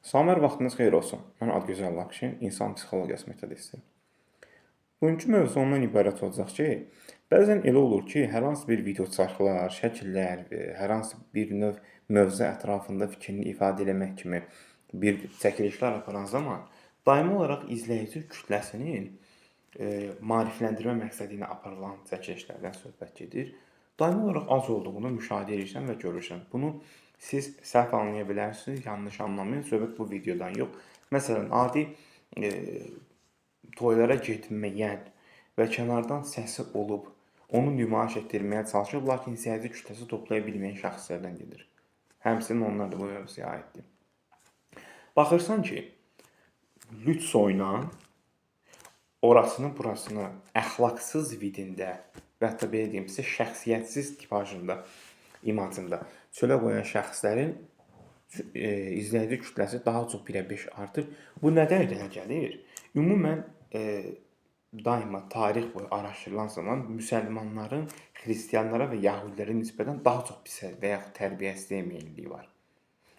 Salam, hər vaxtınız xeyir olsun. Mən Adgözəl Lakşin, insan psixologiyası metodisti. Bugünkü mövzu ondan ibarət olacaq ki, bəzən elə olur ki, hər hansı bir video çarxlar, şəkillər, hər hansı bir növ mövzu ətrafında fikrini ifadə eləmək kimi bir çəkilişlər aparan zaman daimi olaraq izləyici kütləsinin maarifləndirmə məqsədi ilə aparılan çəkilişlərdən söhbət gedir. Daimi olaraq az olduğunu müşahidə edirsən və görürsən. Bunu siz səhv anlaya bilərsiniz, yanlış anlamayın. Söhbət bu videodan yox. Məsələn, adi toylara getməyən və kənardan səsi olub onu nümayiş etdirməyə çalışıb, lakin izləyici kütləsi toplaya bilməyən şəxslərdən gedir. Həmçinin onlar da bu mövzuya aiddir. Baxırsan ki, lüt soyunan, orasını burasını əxlaqsız vidində və hətta belə deyim sizə şəxsiyyətsiz tipajında, imajında çölə qoyan şəxslərin izləyici kütləsi daha çox 1-ə 5 artır. Bu nədən irəli gəlir? Ümumən daima tarix boyu araşdırılan zaman müsəlmanların xristianlara və yəhudilərə nisbətən daha çox pisə və yaxud tərbiyəsizliyə meyilliyi var.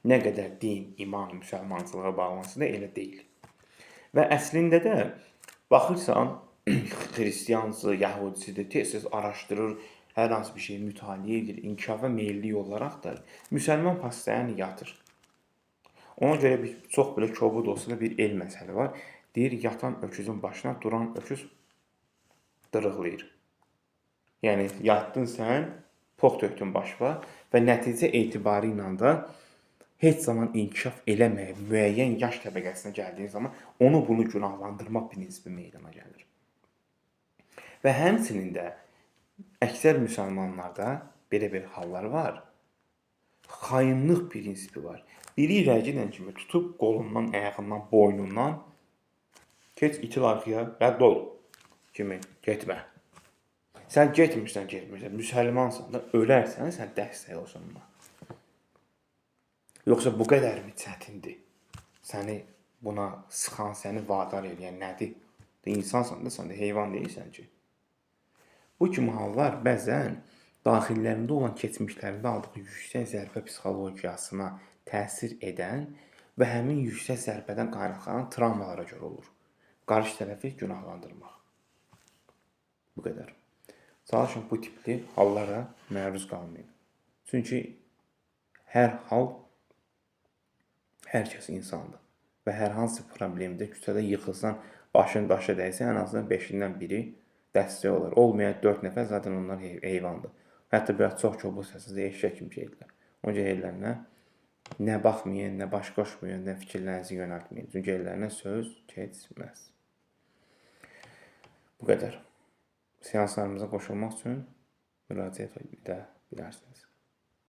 Nə qədər din, iman, müsəlmançılığa bağlansa da elə deyil. Və əslində də baxırsan, xristiansı, yəhudisi də tez-tez araşdırır, hər hansı bir şeyi mütaliə edir, inkişafa meyilli yollar axtarır. Müsəlman pastayan yatır. Ona görə bir çox belə kobud olsa da bir el məsəli var. Deyir, yatan öküzün başına duran öküz dırıqlayır. Yəni yatdın sən, pox tökdün başına və nəticə etibarı ilə də heç zaman inkişaf eləməyib müəyyən yaş təbəqəsinə gəldiyin zaman onu bunu günahlandırmaq prinsipi meydana gəlir. Və həmçinin də əksər müsəlmanlarda belə bir hallar var. Xainlik prinsipi var. Biri irəli kimi tutub qolundan, ayağından, boynundan keç itil arxaya, rədd ol kimi getmə. Sən getmirsən, getmirsən, müsəlmansan da ölərsən, sən dəstək olsun buna. Yoxsa bu qədərmi çətindir? Səni buna sıxan, səni vadar eləyən nədir? İnsansan da, sən də heyvan deyilsən ki. Bu kimi hallar bəzən daxillərində olan keçmişlərində aldığı yüksək zərbə psixologiyasına təsir edən və həmin yüksək zərbədən qaynaqlanan travmalara görə olur. Qarşı tərəfi günahlandırmaq. Bu qədər. Çalışın bu tipli hallara məruz qalmayın. Çünki hər hal hər kəs insandır və hər hansı problemdə küçədə yıxılsan, başın daşa dəysə, ən azından 5-indən biri dəstək olar. Olmayan 4 nəfər zaten onlar heyvandır. Hətta biraz çox kobud səsizdə eşək kimi şeydirlər. Ona görə ellərinə nə baxmayın, nə baş qoşmayın, nə fikirlərinizi yönəltməyin. Çünki ellərinə söz keçməz. Bu qədər. Seanslarımıza qoşulmaq üçün müraciət edə bilərsiniz.